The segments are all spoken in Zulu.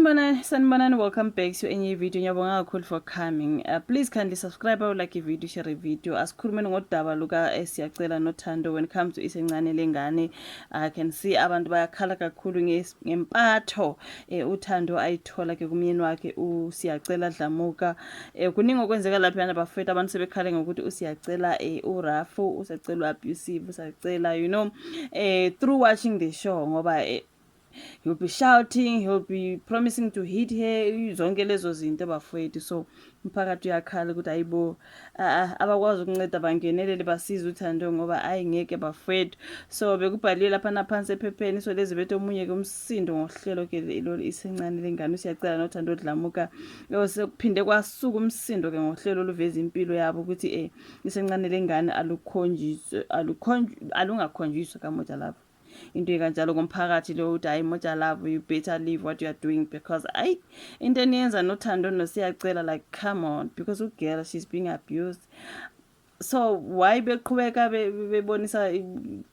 Sanibonani, sanibonani, welcome back to enye video. Ngiyabonga kakhulu for coming. Please kindly subscribe, like video, share video. Asikhulumeni ngodaba luka Siyacela noThando when it comes to Isencane Lengane. I can see abantu bayakhala kakhulu ngempatho uThando ayithola ke kumyeni wakhe uSiyacela Dlamuka. Kuningi okwenzeka lapha bafethu, abantu sebekhale ngokuthi uSiyacela u-rough, uSiyacela abusive, uSiyacela through watching the show, ngoba he'll be shouting, he'll be promising to hit her, zonke lezo zinto bafowethu. So umphakathi uyakhala ukuthi ayibo, abakwazi ukunceda, bangenelele, basize uThando, ngoba ayi ngeke bafowethu. So bekubhaliwe lapha naphansi ephepheni. So lezi bethu omunye ke umsindo ngohlelo ke lo Isencane Lengane, uSiyacela noThando Dlamuka. Sekuphinde kwasuka umsindo ke ngohlelo oluveza impilo yabo ukuthi Isencane Lengane alukhonjiswe, alungakhonjiswa kaMoja lapho, into ekanjalo komphakathi lo uthi, "Hayi, Moja Love, you better leave what you are doing, because ayi, into eniyenza noThando noSiyacela, like, come on," because u-girl, she's being abused. So why beqhubeka bebonisa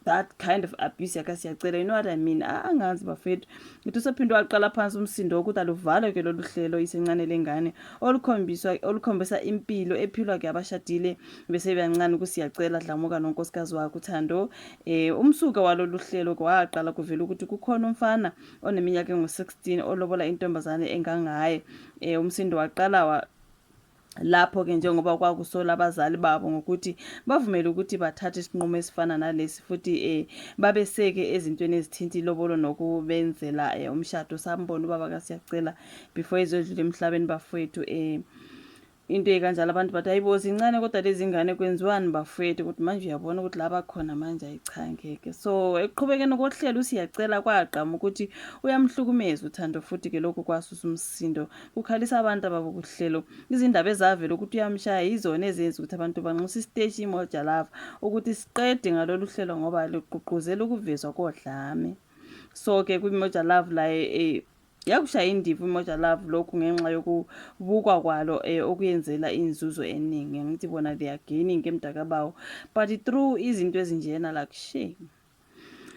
that kind of abuse yakaSiyacela? You know what I mean? Angazi bafethu. Ngithi usephinde waqala phansi umsindo wokuthi aluvalwe ke lolu hlelo Isencane Lengane, olukhombiswa, olukhombisa impilo ephilwa ke abashadile bese beyancane kuSiyacela Dlamuka nonkosikazi wakhe uThando. Umsuka walolu hlelo waqala kuvela ukuthi kukhona umfana oneminyaka engu-16 olobola intombazane engangaye. Umsindo waqala wa lapho ke, njengoba kwakusola abazali babo ngokuthi bavumele ukuthi bathathe isinqumo esifana nalesi, futhi babeseke ezintweni ezithinta ilobolo nokubenzela umshado. Sambona ubaba kaSiyacela before ezodlula emhlabeni bafowethu, into ekanjalo. Abantu bathi, "Hayibo, zincane kodwa lezi ngane, kwenziwani bafowethu?" Ukuthi manje uyabona ukuthi laba khona manje, ayicha, ngeke. So ekuqhubekeni kohlelo, uSiyacela kwagqama ukuthi uyamhlukumeza uThando, futhi-ke lokhu kwasusa umsindo, kukhalisa abantu ababokuhlelo. Izindaba ezavela ukuthi uyamshaya yizona ezenza ukuthi abantu banxusa isiteshi iMoja Love ukuthi siqede ngalolu hlelo, ngoba lugqugquzela ukuvezwa kodlame. So-ke kwiMoja Love la yakushaya indiva iMoja Love lokhu ngenxa yokubukwa kwalo okuyenzela inzuzo eningi. Ngithi bona they are gaining ke mntakabawo, but through izinto ezinjena, like, shame.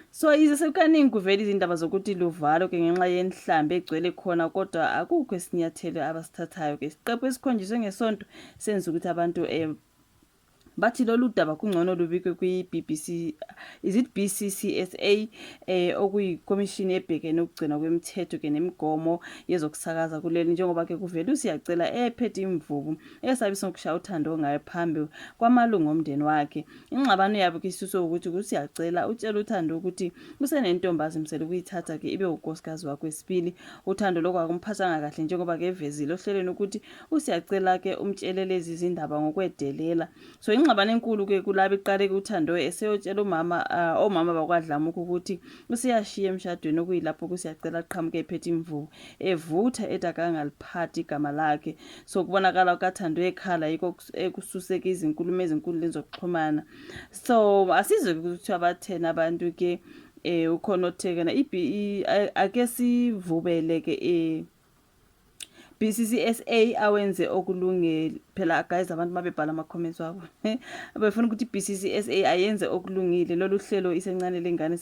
So yize sekukaningi kuvela izindaba zokuthi luvalo ke ngenxa yenhlambi egcwele khona, kodwa akukho isinyathelo abasithathayo ke. Isiqephu esikhonjiswe ngesonto senza ukuthi abantu bathi lolu daba kungcono lubikwe kwi-BBC, is it BCCSA, okuyikomishini ebhekene ukugcinwa kwemithetho ke nemigomo yezokusakaza kuleli, njengoba ke kuvela uSiyacela ephethe imvubu, esabisa ngokushaya uThando ngayo phambi kwamalungu omndeni wakhe. Ingxabano yabo ke isuswe ukuthi uSiyacela utshela uThando ukuthi usenentombi azimisele ukuyithatha ke ibe unkosikazi wakhe wesibili. UThando lokho akumphathanga kahle, njengoba ke evezile ohlelweni ukuthi uSiyacela ke umtshele lezi zindaba ngokwedelela. So ingxabano enkulu ke kulabo iqale kuThando eseyotshela umama, omama bakwaDlamuka ukuthi useyashiya emshadweni, okuyilapho kuSiyacela aqhamuke ephethe imvubu, evutha, ethi akangaliphathi igama lakhe. So kubonakala kaThando ekhala, yikho ekususeke izinkulumo ezinkundleni zokuxhumana. So asizwe ukuthi abathena abantu ke. Ukhona othekena ake sivubele ke BCCSA awenze okulungile phela guys. Abantu mabebhala ama comments wabo befuna ukuthi BCCSA ayenze okulungile. Lolu hlelo Isencane Lengane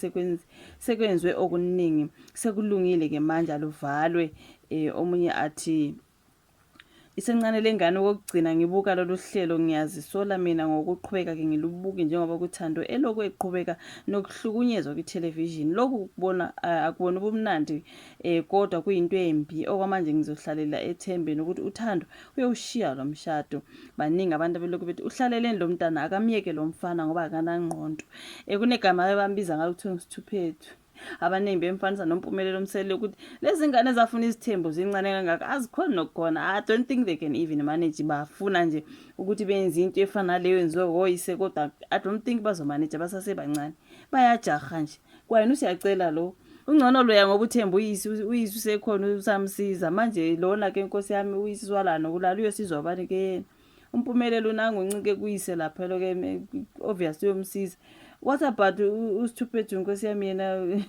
sekwenzwe okuningi, sekulungile ke manje, aluvalwe. Omunye athi, "Isencane Lengane okokugcina ngibuka lolu hlelo. Ngiyazisola mina ngokuqhubeka-ke ngilubuke, njengoba kuThando elokhu eqhubeka nokuhlukunyezwa kwithelevishini. Lokhu kubona akubona ubumnandi, kodwa kuyinto embi. Okwamanje ngizohlalela ethembeni ukuthi uThando uyowushiya lo mshado." Baningi abantu abelokhu bethi, "Uhlaleleni lo mntana? Akamyeke lo mfana ngoba akanangqondo." Kunegama abambiza ngalo, kuthiwa nguSithuphethu. Abaningi bemfanisa noMpumelelo Msele, ukuthi lezi ngane zafuna izithembu zincane kangaka, azikhoni nokukhona. I don't think they can even manage. Bafuna nje ukuthi benze into efana naleyo yenziwe oyise, kodwa I don't think bazomanage, basasebancane, bayajaha nje. Kwayena uSiyacela lo ungcono loya, ngoba uthemba uyise, uyise usekhona, usamsiza. Manje lona ke, nkosi yami, uyise walana nokulala, uyosizwa abani ke yena? UMpumelelo nangu uncike kuyise lapha ke, obviously uyomsiza. What about uSithuphethu, nkosi yami yena?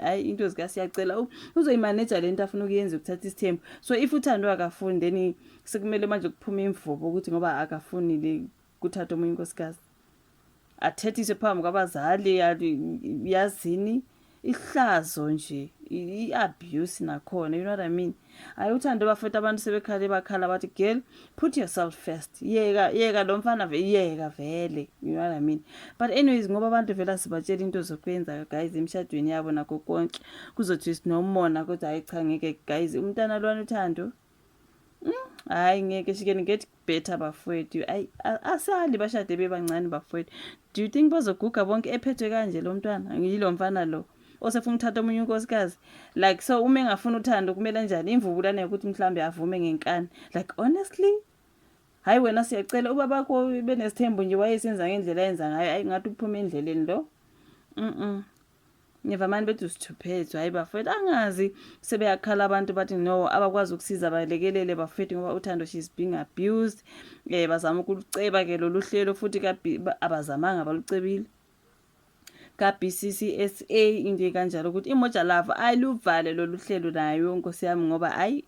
Hayi, into zikaSiyacela, uzoyimaneja lento afuna ukuyenza, ukuthatha isithembu? So if uThando akafuni, then sekumele manje kuphume imvubo ukuthi ngoba akafuni le kuthatha omunye unkosikazi, athethiswe phambi kwabazali, yazini. Ihlazo nje, i-abuse nakhona, you know what I mean? Hayi uthando bafethu, abantu sebekhale bakhala bathi, "Girl, put yourself first. Yeka, yeka lo mfana, yeka vele." You know what I mean? But anyways, ngoba abantu vele asibatshela into zokwenza, guys, emshadweni yabo nakho konke, kuzothi sinomona, kodwa hayi cha, ngeke guys, umntana lwana uthando, hayi ngeke, she can get better bafowethu. Ayi, asali bashade bebancane bafowethu. Do you think bazoguga bonke ephethwe kanje lo mntwana, yilo mfana lo osefuna ukuthatha omunye unkosikazi? Like, so uma engafuna uthando kumele njani imvubulane yokuthi mhlambe avume ngenkani? Like, honestly, hayi wena, siyacela, ubabakho benesithembu nje wayesenza ngendlela ayenza ngayo. Hayi, ngathi uphuma endleleni lo. Ngeva mani bethi usithuphethu. Hayi bafowethu, angazi, sebeyakhala abantu bathi no, abakwazi ukusiza balekelele bafowethu, ngoba uthando, she's being abused. Bazama ukuluceba ke lolu hlelo futhi abazamanga, balucebile ka-BCCSA, into kanjalo, ukuthi iMoja Love ayiluvale lolu hlelo nayo, nkosi yami, ngoba ayi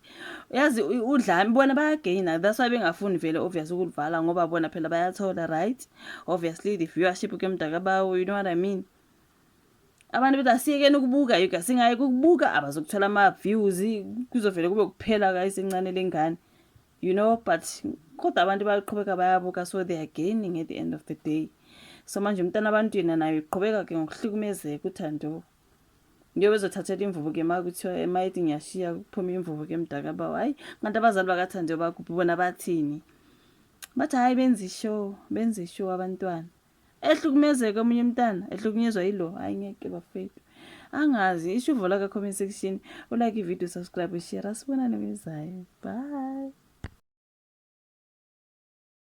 yazi udlame bona bayagaina. That's why bengafuni vele, obvious, ukulivala, ngoba bona phela bayathola, right? Obviously the viewership ke mntakabawo, you know what I mean? Abantu bethi asiyekeni ukubuka, you guys, singaye ukubuka, abazokuthola ama-views, kuzovele kube kuphela kayisencane lengane. But kodwa abantu bayaqhubeka bayabuka, so they are gaining at the end of the day. So manje umntana abantu yena naye uqhubeka ke ngokuhlukumezeka uthando. Ngiyobe bezothathela imvubu ke ma kuthiwa emayithi ngiyashiya, kuphuma imvubu ke mntakabawo. Hayi, kanti abazali bakathando bakuphi bona? Bathini? Bathi hhayi, benza ishow, benza ishow abantwana. Ehlukumezeka omunye umntana, ehlukunyezwa yilo. Hayi ngeke bafethu, angazi. Isho uvo la ka-comment section, ulike ivideo, subscribe, ushare. Asibonane kwezayo, bye.